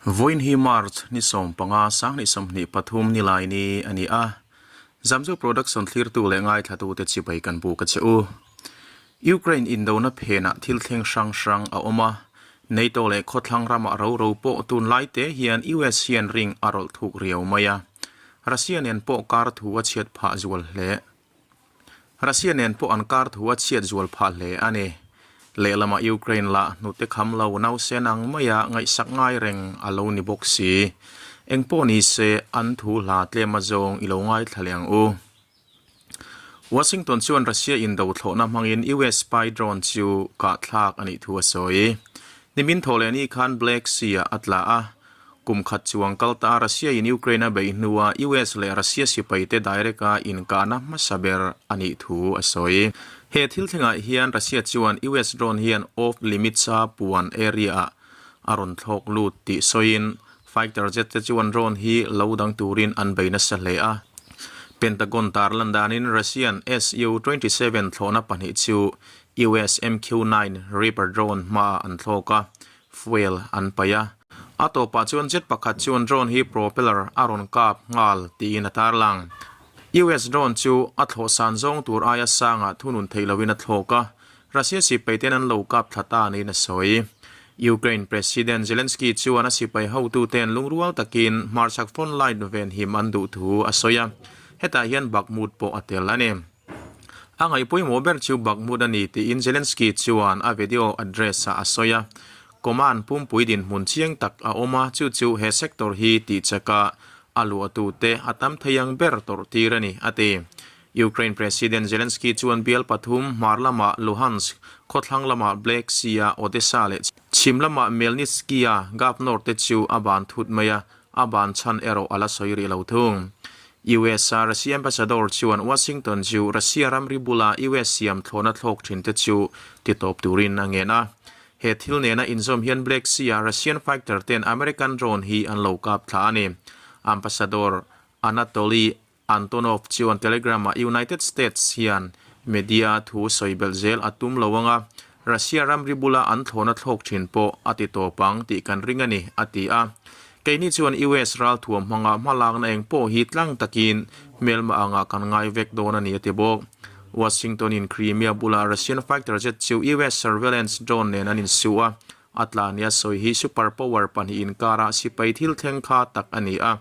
Vawiin hi March ni 15 2023 nilai ni a ni a, Zamzo Production thlirtu leh ngaithlatute chibai kan buk a che u. Ukraine indona phenah thil thleng hrang hrang a awm a, NATO leh khawthlang ramah ro ro pawh tunlai te hian US hian ring a rawlh thuk riau mai a, Russia nen pawh kar thu a chhiat phah zual hle. Russia nen pawh an kar thu a chhiat zual phah hle a ni. Lehlamah Ukraine lah hnute kham lo nausen ang maia ngaihsak ngai reng a lo ni bawk si. Eng pawh ni se an thu hla tlem a zawng i lo ngaithla leh ang u. Washington chuan Russia indo thlawhna hmangin US spy drone chu kahthlak a nih thu a sawi. Nimin thawhlehni khan Black Sea-ah a tla a. Kum khat chuang kal ta Russia in Ukraine a beih hnua US leh Russia sipaite direct a inkahna hmasa ber a nih thu a sawi. He thil thlengah hian Russia chuan US drone hian off limits a puan area ah a rawn thlawk lut tih sawiin fighter jet te chuan drone hi lo dang turin an bei nasa hle a. Pentagon tarlan danin Russian Su-27 thlawhna pahnih chu US MQ-9 Reaper drone hmaah an thlawk a, fuel an paih a. A tawpah chuan jet pakhat chuan drone hi propeller a rawn kap nghal tiin a tarlang. US drone chu a thlawh san zawng tur aia sangah thunun theih loin a thlawk a, Russia sipai ten an lo kap thla ta niin a sawi. Ukraine President Zelensky chuan a sipai hotuten lungrual takin hmarchhak front line venhim an duh thu a sawi a, hetah hian Bakhmut pawh a tel a ni. A ngaihpawimawh ber chu Bakhmut a ni tiin Zelensky chuan a video address-ah a sawi a. Command pumpui dinhmun chiang tak a awm a, chu chu he sector hi tihchaka a luahtute a tam thei ang ber tawrh tir a ni, a ti. Ukraine President Zelensky chuan bial pathum, hmar lamah Luhansk, khawthlang lamah Black Sea-a Odesa leh chhim lamah Melnitsky-a governor te chu a ban thut mai a, A ban chhan erawh a la sawi rih lo thung. US-a Russia ambassador chuan Washington chu Russia ramri bula US siam thlawhna thlawk thin te chu titawp turin a ngen a. He thil nena inzawm hian Black Sea-a Russian fighter ten American drone hi an lo kap thla a ni. Ambassador Anatoly Antonov chuan Telegram-ah United States hian media thu sawi belh zel a tum lo ang a, Russia ramri bula an thlawhna thlawk thin pawh a ti tawp ang tih kan ring a ni, a ti a. Keini chuan US ralthuam hmanga hmalakna eng pawh hi tlang takin hmelma angah kan ngai vek dawn a ni, a ti bawk. Washington-in Crimea bula Russian fighter jet chu US surveillance drone nen an insu a, a tla nia sawi hi superpower pahnih inkara sipai thil thleng kha tak a ni a.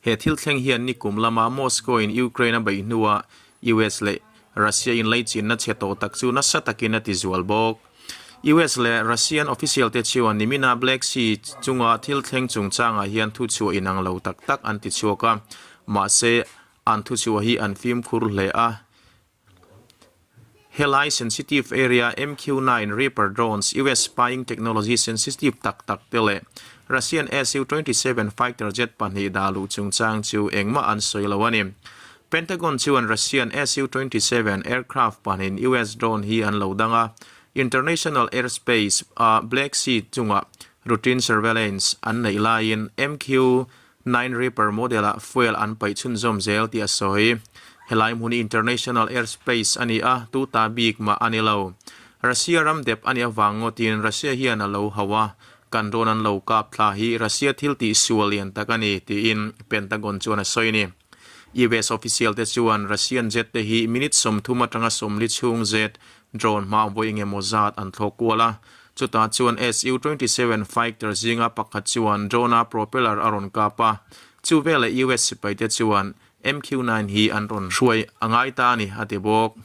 He thil thleng hian nikum lama Moscow in Ukraine a beih hnuah US leh Russia in leichinna chhe tawh tak chu nasa takin a ti zual bawk. US leh Russian official te chuan nimina Black Sea chunga thil thleng chungchangah hian thuchhuah inang lo tak tak an ti chhuak a, mahse an thuchhuah hi an fimkhur hle a. Helai sensitive area MQ-9 Reaper drones, US spying technology sensitive tak tak te leh Russian Su-27 fighter jet pahnih dah luh chungchang chu engmah an sawi lo a ni. Pentagon chuan Russian Su-27 aircraft pahnihin US drone hi an lo dang a, international airspace a Black Sea chungah routine surveillance an neih laiin MQ-9 Reaper model-ah fuel an paih chhunzawm zel tih a sawi. Helai hmun hi international airspace a ni a, tu ta bik mah a ni lo. Russia ram dep a nih avang ngawtin Russia hian a lo hauh a, kan drone an lo kap thla hi Russia thil tih sual lian tak a ni, tiin Pentagon chuan a sawi a ni. US official te chuan Russian jet te hi minute 30 atanga 40 chhung jet drone hma vawi engemaw zat an thlawk kual a, Chutah chuan Su-27 fighter zinga pakhat chuan drone-a propeller a rawn kap a, chu veleh US sipaite chuan MQ-9 hi an rawn hruai a ngai ta a ni, a ti bawk.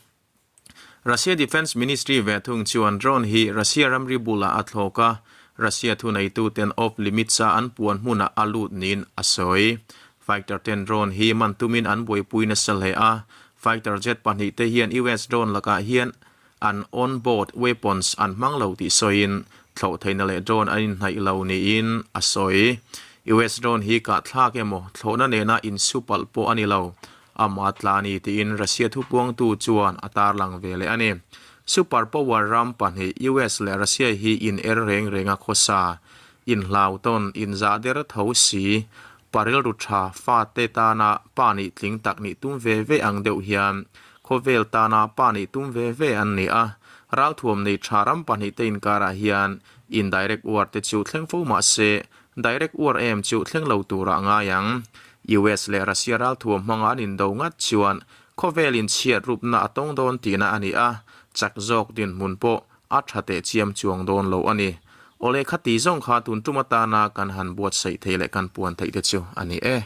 Russia Defence Ministry ve thung chuan drone hi Russia ramri bulah a thlawk a, Russia thuneituten off limits-a an puan hmunah a lut niin a sawi. Fighter ten drone hi man tumin an buaipui nasa hle a, fighter jet pahnihte hian US drone lakah hian An on board weapons an hmang lo tih sawiin thlawh theihna leh drone an inhnaih lo niin a sawi. US drone hi kahthlak emaw thlawhna nena insupalh pawh a ni lo, ama tla a ni tiin Russia thupuangtu chuan a tarlang ve leh a ni. Super power ram pahnih US leh Russia hi in er reng renga khawsa, inhlau tawn, inzah der tho si, Pa rilru tha fate tana pa nih tling tak nih tum ve ve ang deuh hian khawvel tana pa nih tum ve ve an ni a. Ralthuam nei tha ram pahnihte inkarah hian Indirect war te chu thleng fo mah se, direct war em chu thleng lo turah a ngai ang. US leh Russia ralthuam hmanga an indo ngat chuan khawvel inchhiat rupna a tawng dawn tihna a ni a, chak zawk dinhmun pawh a tha teh chiam chuang dawn lo a ni. Awle khati zawng kha tun tum atana kan han buatsaih theih leh kan puan theih te chu a ni e.